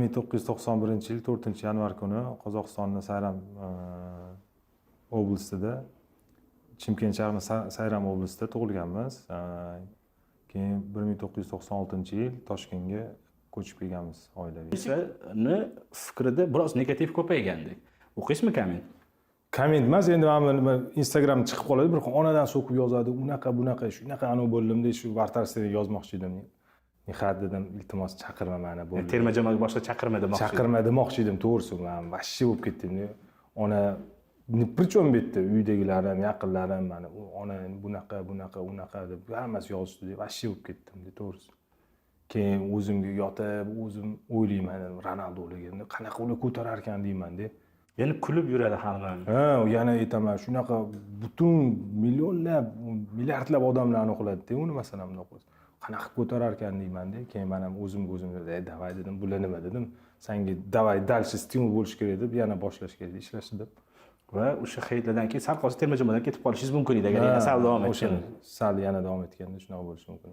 1991 yil 4 yanvar kuni Qozog'istonni Sayram oblastida, Chimkent shahrini Sayram oblastida tug'ilganmiz. Keyin 1996 yil Toshkentga ko'chib kelganmiz oilaviy. Ni fikrida biroz negativ ko'paygandek. O'qiysizmi komment? Komment emas, endi mana bu nima, Instagram chiqib qoladi, bir onadan so'kib yozadi, unaqa, bunaqa, shunaqa anavi bo'ldimda, shu вратарство ga yozmoqchi edim. Nihat dedim, iltimos, chaqirma mani, bo'ldi. Terma jamoaga boshqa chaqirma demoqchi. Chaqirma demoqchi edim, to'g'risi. Man вообще bo'lib ketdim. Ona при чем bu yerda? Uydagilarim, yaqinlarim mani u ona bunaqa, bunaqa, unaqa deb hammasi yozishdi deb вообще bo'lib ketdim, to'g'risi. Keyin o'zimga yotib, o'zim o'ylayman, Ronaldoligini qanaqa ular ko'tararkan deymanda. Yana kulib yuradi hali ham. Ha, yana aytaman, shunaqa butun millionlab, milliardlab odamlarni qiladida uni, masalan, bundoq qilsa qanaqa ko'tararkan deymanda. Keyin man ham o'zimga o'zim "Ey, давай", dedim, "bular nima", dedim, "sanga давай дальше стимул bo'lishi kerak", deb, yana boshlash kerak ishlashni deb. Va o'sha heytlardan keyin sal qolsa terma jamoadan ketib qolishingiz mumkin edi, agar yana sal davom O'sha etganda. Sal yana davom etganda shunaqa bo'lishi mumkin.